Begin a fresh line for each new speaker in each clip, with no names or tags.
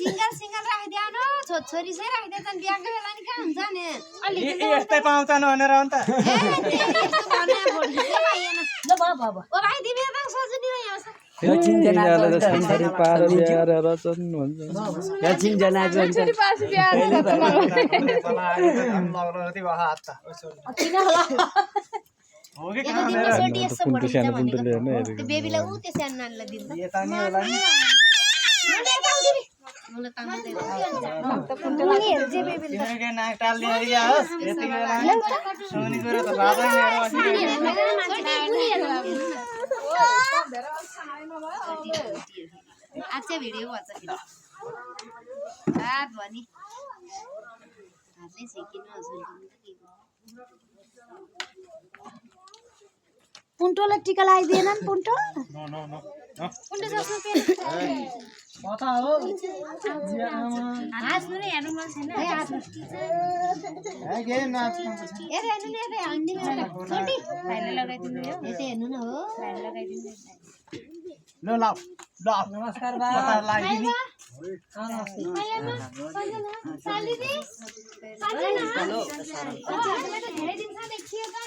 single single राखिदिया न छोरी चाहिँ राखिदिया त बिहाको बेला नि कहाँ हुन्छ नि अलि
यस्तै पाउँछ न भनेर अन्त
ल भाइ दिबे त सजुनी यहाँ छ
यो चिन्जनाले त संसारी पार ब्याएर रचन भन्छ यो चिन्जनाको हुन्छ
बेबीलाई उ त्यो सानो नानीलाई दिन्छ अच्छा भिडियो भन्छ रात भनी हातले सिकिनु हजुर
पुन्टोलाई टिका लगाइदिएन नि पुन्टो
पुन्टो जस्तो पे
कता हो
हाँस्नु नै हेर्नु मन छैन है हाँस्नु
ए के नाच
हेर हेर्नु नि हेर हन्डी मेरो छोटी भाइले लगाइदिनु यो यतै हेर्नु न हो भाइले लगाइदिनु
ल लाउ ल नमस्कार बा लागिदिनु
साली दे हेलो धेरै दिन सा देखियो त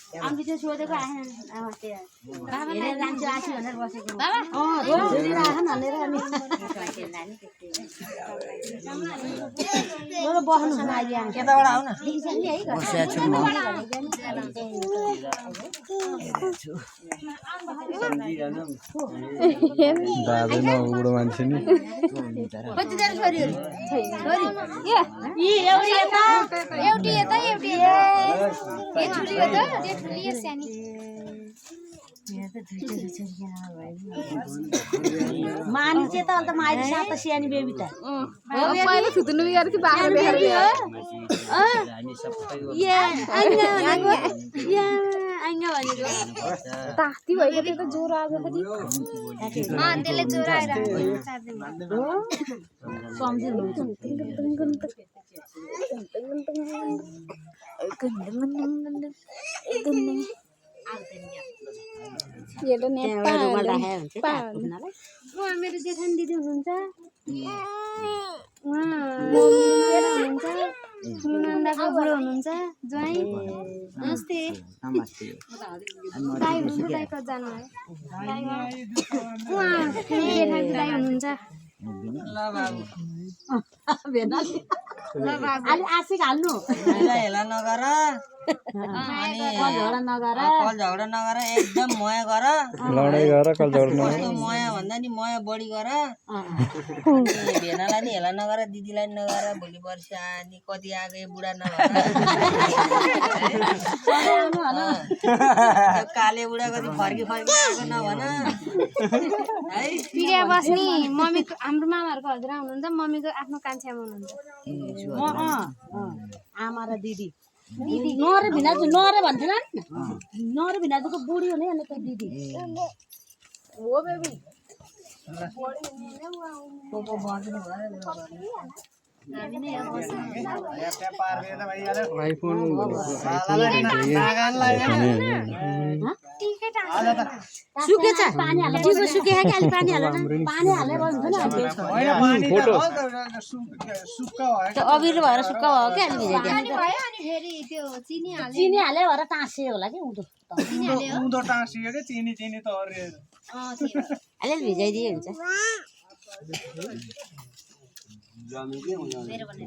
हामी त्यो सोधेको आएन हेरेर जान्छु आछु भनेर बसेको बाबा
छोरी राखन भनेर अनि मेरो बस्नु छैन अहिले हामी
केताबाट आउ न
बस्या छु म दाजु न बुढो मान्छे नि
कति जना छोरीहरु छोरी एउटी यता एउटी ए ठुली हो त त्यो ठुली हो सानी
मानी चाहिँ त अन्त माइली साथ सानी बेबी त
मैले थुत्नु बिगार कि बाख्रा बेहार ताती भएको त्यो त ज्वरो आएको कति
त्यसले ज्वरो आएर मेरो जेठानी दिदी हुनुहुन्छ ठुलोनन्दाको बुढो हुनुहुन्छ ज्वाइँ नमस्ते दाइ जानु है जेठानी दाइ हुनुहुन्छ
अलि आशिक हाल्नु
हेला नगर
झगडा नगर
कल झगडा नगर एकदम मया गर
लडाई गर कल झगडा
कस्तो मया भन्दा नि मया बढी गर भेनालाई नि हेला नगर दिदीलाई नि नगर भोलि वर्ष नि कति आगे बुढा नभएर काले बुढा कति फर्की आएको नभन है
पिडिया बस्ने मम्मीको हाम्रो मामाहरूको हजुर हुनुहुन्छ मम्मीको आफ्नो कान्छामा हुनुहुन्छ
आमा र दिदी नरे भिनाजु नरे भन्थेन नि नरे भिनाजुको बुढी हो नि अनि त दिदी
हो बेबी
आइफोन
सुकेछ पानी हाल्नु टिको सुके कि अलि पानी हाल्नु पानी हालेर हुन्छ नि
फोटो
त्यो अबिर भएर सुक्का भयो के अलि भिजाइदियो
पानी भयो अनि फेरि त्यो चिनी हाल्यो
चिनी हाले भएर टाँसे होला कि उँधो
चिनी हाल्यो
उँधो टाँसियो के चिनी चिनी त अरे
अलि भिजाइदिए हुन्छ
मेरो भने